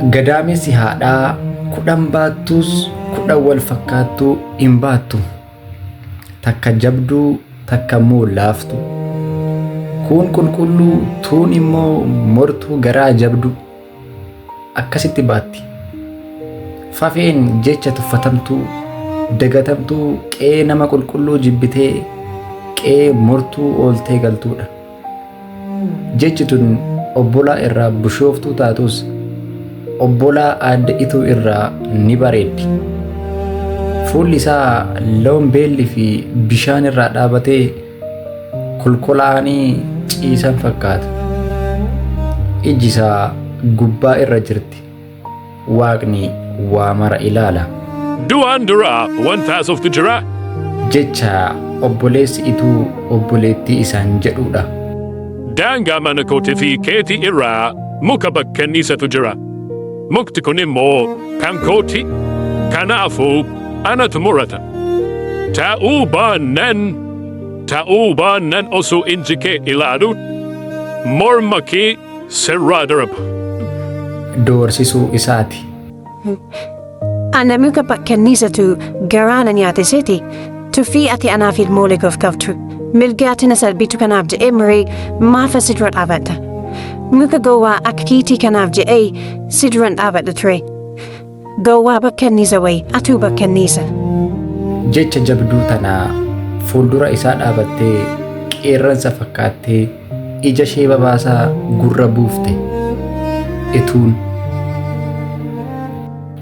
Gadaamessi haadhaa 10 baattus 10 wal fakkaattuu hin baattu. Takka jabduu takka immoo laaftuu. Kuun qulqulluu tuun immoo mortuu garaa jabduu. Akkasitti baatti. Fafeen jecha tuffatamtuu, dagatamtuu qe'ee nama qulqulluu jibbitee qe'ee mortuu ooltee galtuudha. Jechi tun obbolaa irraa bushooftuu taatus obbolaa aadde Ituu irraa ni bareeddi. Fuulli isaa loon beelli fi bishaan irraa dhaabatee kolkolaa'anii ciisan fakkaata. Ijji isaa gubbaa irra jirti. Waaqni waa mara ilaala. Du'aan dura wanta haasoftu jiraa? Jecha obboleessi Ituu obboleettii isaan jedhuudha. Daangaa mana kootii fi keetii irraa muka bakkanniisatu jira. Mukti kun immoo kan kooti. Kanaafuu anatu murata. Ta'uu baannan ta'uu baannan osoo inji kee ilaalu morma kee sirraa darba. Doorsisuu isaati. Ana muka bakkanniisatu garaa na nyaate seeti. Tuffii ati anaaf ilmoolee koof qabdu. Mirga ati na sarbitu kanaaf jedhee muree maafa si dura dhaabadha. Muka gowwaa akka keetii kanaaf jedhee si duran dhaabadha ture. Gowwaa bakkanniisa wayi atuu bakkanniisa. Jecha jabduu tana fuuldura isaa dhaabattee qeerransa fakkaattee ija ishee babaasaa gurra buufte. Ituun.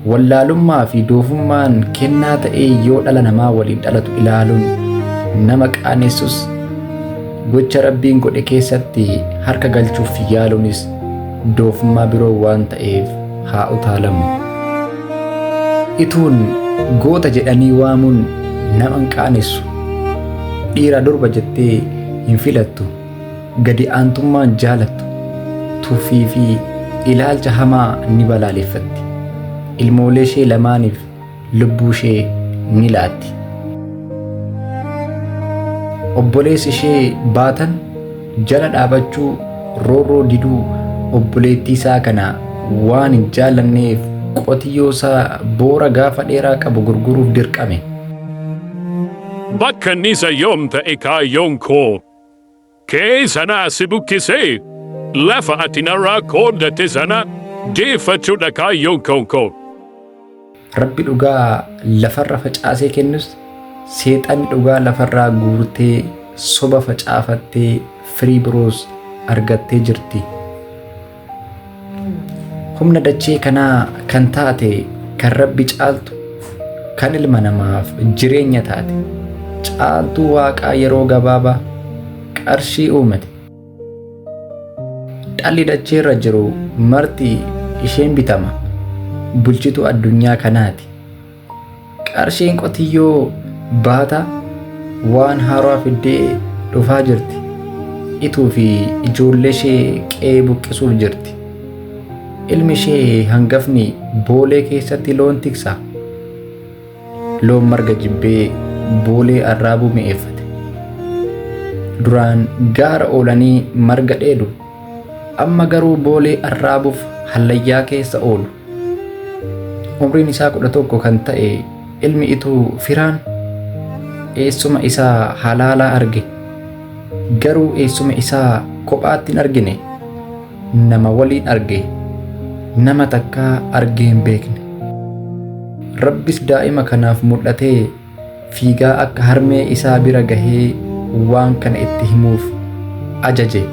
Wallaalummaa fi doofummaan kennaa ta'ee yoo dhala namaa waliin dhalatu ilaaluun nama qaanessus gocha Rabbiin godhe keessatti harka galchuuf yaaluunis doofummaa biroo waan ta'eef haa utaalamu. Ituun goota jedhanii waamuun nama hin qaanessu. Dhiira durba jettee hin filattu. Gadi aantummaan jaalattu. Tuffii fi ilaalcha hamaa ni balaaleffatti. Ilmoolee ishee lamaaniif lubbuu ishee ni laatti. Obboleessi ishee baatan jala dhaabachuu roorroo diduu obboleettii isaa kana waan hin jaallanneef qotiyyoo isaa boora gaafa dheeraa qabu gurguruuf dirqame. Bakkanniisa yoom ta'e kaayyoon koo? Kee sana si buqqisee lafa ati narraa qooddatte sana deeffachuudha kaayyoon koo. Rabbi dhugaa lafarra facaasee kennus seexanni dhugaa lafarraa guurtee soba facaafattee firii biroos argattee jirti. Humna dachee kanaa kan taate kan Rabbi caaltu kan ilma namaaf jireenya taate caaltuu waaqaa yeroo gabaabaa qarshii uumate. Dhalli dacheerra jiru marti isheen bitama bulchituu addunyaa kanaati. Qarshiin qotiyyoo baata waan haaraa fiddee dhufaa jirti. Ituu fi ijoollee ishee qe'ee buqqisuuf jirti. Ilmi ishee hangafni boolee keessatti loon tiksa. Loon marga jibbee boolee arraabuu mi'eeffate. Duraan gaara oolanii marga dheedu. Amma garuu boolee arraabuuf hallayyaa keessa oolu. Umriin isaa 11 kan ta'e ilmi Ituu Firaan eessuma isaa halaalaa arge. Garuu eessuma isaa kophaatti hin argine. Nama waliin arge. Nama takkaa argee hin beekne. Rabbis daa'ima kanaaf mul'atee fiigaa akka harmee isaa bira gahee waan kana itti himuuf ajaje.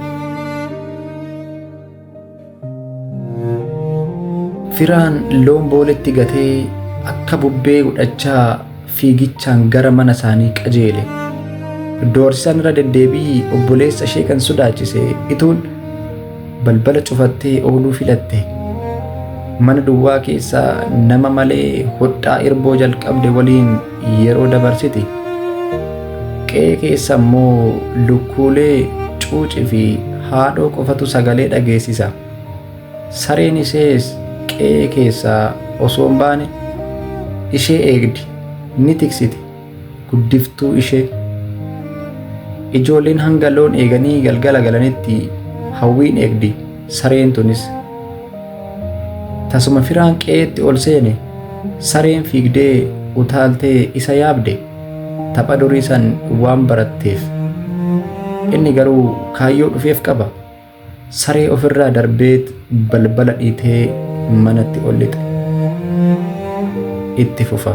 Firaan loon booletti gatee akka bubbee godhachaa fiigichaan gara mana isaanii qajeele. Doorsisaan irra deddeebii obboleessa ishee kan sodaachise ituun balbala cufattee ooluu filatte. Mana duwwaa keessa nama malee hodhaa irboo jalqabde waliin yeroo dabarsiti. Qe'ee keessa immoo lukkuulee, cuuci fi haadhoo qofatu sagalee dhageessisa. Sareen ishees qe'ee keessaa osoo hin baane ishee eegdi, ni tiksiti, guddiftuu ishee. Ijoolleen hanga loon eeganii galgala galanitti hawwiin eegdi sareen tunis. Tasuma Firaan qe'eetti ol seene sareen fiigdee utaaltee isa yaabde tapha durii san waan baratteef. Inni garuu kaayyoo dhufeef qaba. Saree ofirraa darbeet balbala dhiitee manatti ol lixe. Itti fufa.